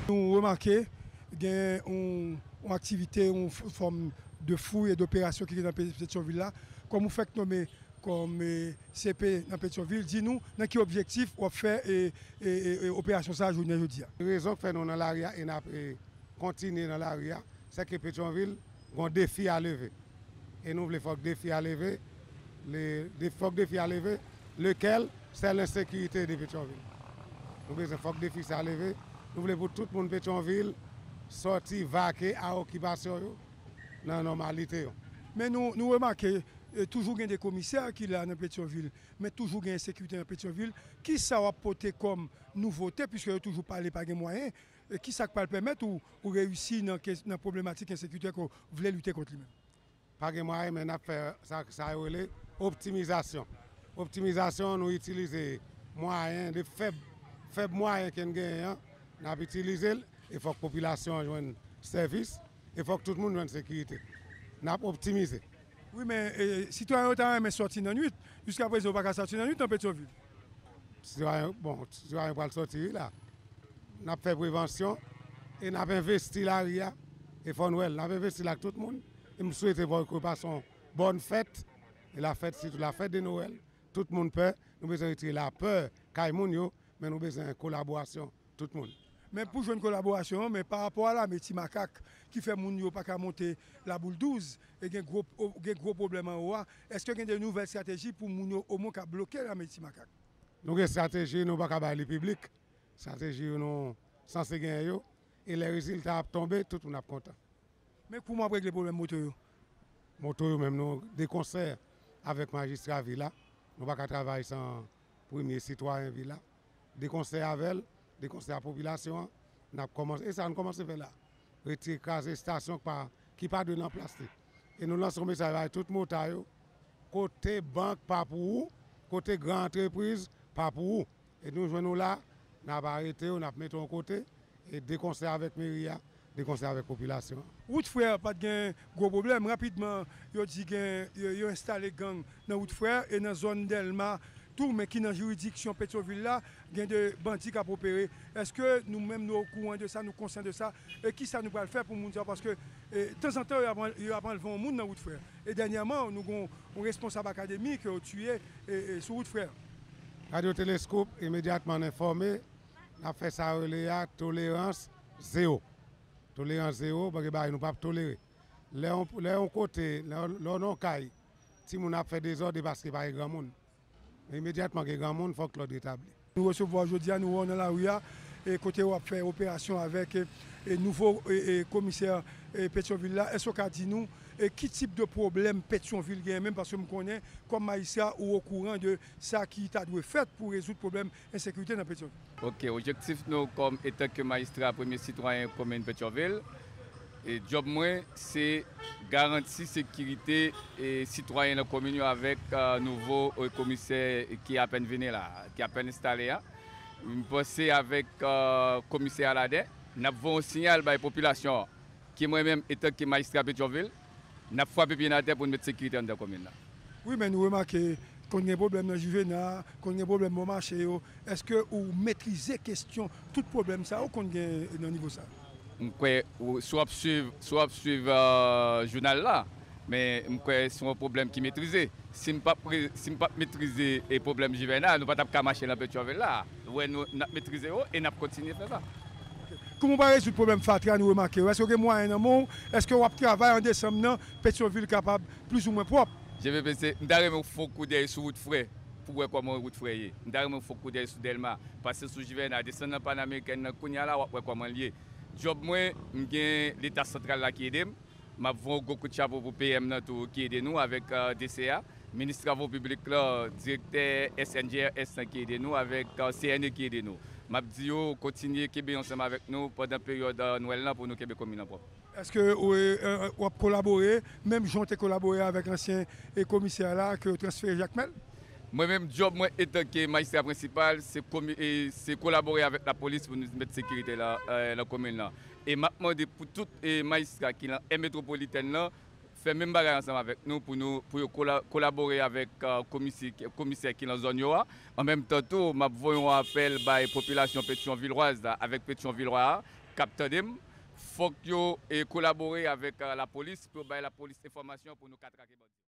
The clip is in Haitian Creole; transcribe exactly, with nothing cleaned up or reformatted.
Nou remake gen yon, yon aktivite, yon f-, fòm de fouy e doperasyon ki gen nan Pe-, Petyonvil la. Kòm ou fèk nonmen kòm, e, C P nan Petyonvil, di nou nan ki objektif w ap fè, e, e, e, e, operasyon sa a jounen jodi a. Rezon k fè nou nan lari a e n ap, e, kontinye nan lari a, se ke Petyonvil gon defi a leve. E nou vle fòk defi a leve, le, de, fòk defi a leve, lequel, c'est l'insécurité de Pétion-Ville. Nou bezwen fòk defi sa leve. Nou vle pou tout moun Petyonvil sòti vake a okipasyon yo nan nòmalite yo. Men nou, nou remake, e, toujou gen de komisè ki la nan Petyonvil, men toujou gen ensekirite nan Petyonvil. Kisa w ap pote kòm nouvote, piske yo toujou pale pa gen mwayen? E kisa k pral pèmèt ou, ou reyisi nan kes-, nan pwoblematike ensekirite ke w vle lite kont li menm? Pa gen mwayen, men n ap fè sa, sa yo rele optimizasyon. Optimizasyon, nou itilize mwayen, de fèb, fèb mwayen ke n genyen an, n ap itilize l, e fòk popilasyon an jwenn sèvis, e fòk tout moun jwenn sekirite. N ap optimize. Wi, men, e, sitwayen yo ta renmen sòti nan nwit. Jiskaprezan, yo pa ka sòti nan nwit nan Petyonvil. Sitwayen, bon, sitwayen pral sòti, wi, la. N ap fè prevansyon e n ap envesti lari a. E fò n wè l, n ap envesti l ak tout moun. E m swete pou yo pase yon bòn fèt. E la fèt, sitou la fèt de Nwèl. Tout moun pè. Nou bezwen retire lapè kay moun yo, men nou bezwen kolaborasyon tout moun. Men pou jwenn kolaborasyon an, men pa rapò a lame Ti Makak ki fè moun yo pa ka monte Laboul douz, e gen gwo, gen gwo pwoblèm anwo a, èske gen de nouvèl estrateji pou moun yo omwen ka bloke lame Ti Makak? Nou gen estrateji, nou pa ka bay li piblik. Estrateji yo nou sanse genyen yo. E lè rezilta ap tonbe, tout moun ap kontan. Men kòman w ap regle pwoblèm moto yo? Moto yo menm, nou de konsè avèk majistra vil la. Nou pa ka travay san premye sitwayen vil la. De konsè avè l, de konsè a popilasyon an, n ap kòmanse, e sa n kòmanse fè la. Retire, kraze estasyon ki pa, ki pa dwe nan plas li. E nou lanse yon mesaj bay tout motay yo, kote bank pa pou ou, kote gran antrepriz pa pou ou. E nou jwenn ou la, n ap arete w, n ap mete w yon kote, e de konsè avèk meri a, de konsè avèk popilasyon an. Wout Frè pa t gen gwo pwoblèm. Rapidman, yo di gen, yo, yo enstale gang nan Wout Frè e nan zòn Dèlma tou, men ki nan jiridiksyon Petyonvil la, gen de bandi k ap opere. Èske nou menm nou okouran de sa, nou konsyan de sa? E kisa nou pral fè pou moun sa yo? Paske, e, tanzantan, yo ap an-, yo ap anlve yon moun nan Wout Frè. E dènyèman, nou gon yon responsab akademi ke yo tiye, e, e, sou Wout Frè. Radyo Teleskop imedyatman enfòme, n ap fè sa yo rele a tolerans zewo. Tolerans zewo, pa gen bagay nou p ap tolere. Lè yon, lè yon kote, lè, lè w nan yon kay, timoun ap fè dezòd, e paske pa gen granmoun. Men imedyatman gen granmoun, fòk lòd retabli. Nou resevwa w jodi a, nou wè w nan lari a, e kote w ap fè operasyon avèk, e, e nouvo, e, e komisè, e Petyonvil la. Èske w ka di nou, e ki tip de pwoblèm Petyonvil genyen menm? Paske m konnen, kòm majistra, ou okouran de sa ki ta dwe fèt pou rezoud pwoblèm ensekirite nan Petyonvil. Ok, objektif nou kòm etanke majistra premye sitwayen komin Petyonvil, e djòb mwen se garanti sekirite, e, sitwayen nan komin yo avèk, e, nouvo, e, komisè ki apèn vini la, ki apèn enstale a. M panse avèk, e, komisè Aladè, n ap voye yon siyal bay popilasyon an, ke mwen menm etanke majistra Petyonvil, n ap frape pye n atè pou n met sekirite anndan komin nan. Wi, men nou remake konn gen pwoblèm nan Jivena, konn gen pwoblèm bò mache yo. Èske ou metrize kesyon tout pwoblèm sa yo konn gen nan nivo sa? M kwè, ou, si w ap swiv, si w ap swiv, e, jounal la, men m kwè se yon pwoblèm ki metrize. Si m p ap pre-, si m p ap metrize, e, pwoblèm Jivena, nou pa t ap ka mache nan Petyonvil la. Ou wè, nou, n ap metrize yo e n ap kontinye fè sa. Kòman w pral rezoud pwoblèm fatra nou remake yo? Èske w gen mwayen nan men w? Èske w ap travay an desanm nan Petyonvil kapab plizoumwen pwòp? G V P C, m ta renmen w fè yon koudèy sou Wout Frè pou w wè kòman Wout Frè ye. M ta renmen w fè yon koudèy sou Dèlma, pase sou Jivena, desann nan Panamerikèn nan kounye a la, w ap wè kòman l ye. Djòb mwen, m gen Leta santral la ki ede m. M ap voye yon gwo kout chapo pou P M nan tou ki ede nou avèk, e, D C A, minis travo piblik la, direktè S N G R S lan ki ede nou avèk, e, C N E ki ede nou. M ap di yo kontinye kenbe ansanm avèk nou pandan peryòd, e, Nwèl lan pou nou kenbe komin nan pwòp. Èske ou, e, e, w ap kolabore, menm jan w te kolabore avèk ansyen, e, komisè la ke yo transfere Jakmèl? Mwen menm, djòb mwen etanke majistra prensipal, se komi- e se kolabore avèk lapolis pou nou met sekirite la, eh, nan komin nan. E m ap mande pou tout, eh, majistra ki nan aire metwopolitèn nan, fè menm bagay ansanm avèk nou pou nou, pou yo kola- kolabore avèk, eh, komise- komisè ki nan zòn yo a. An menm tan tou, m ap voye yon apèl bay popilasyon Petyonvil waz la avèk Petyonvil wa a k ap tande m. Fòk yo, eh, kolabore avèk, eh, lapolis pou yo bay lapolis enfòmasyon pou nou ka trake bandi.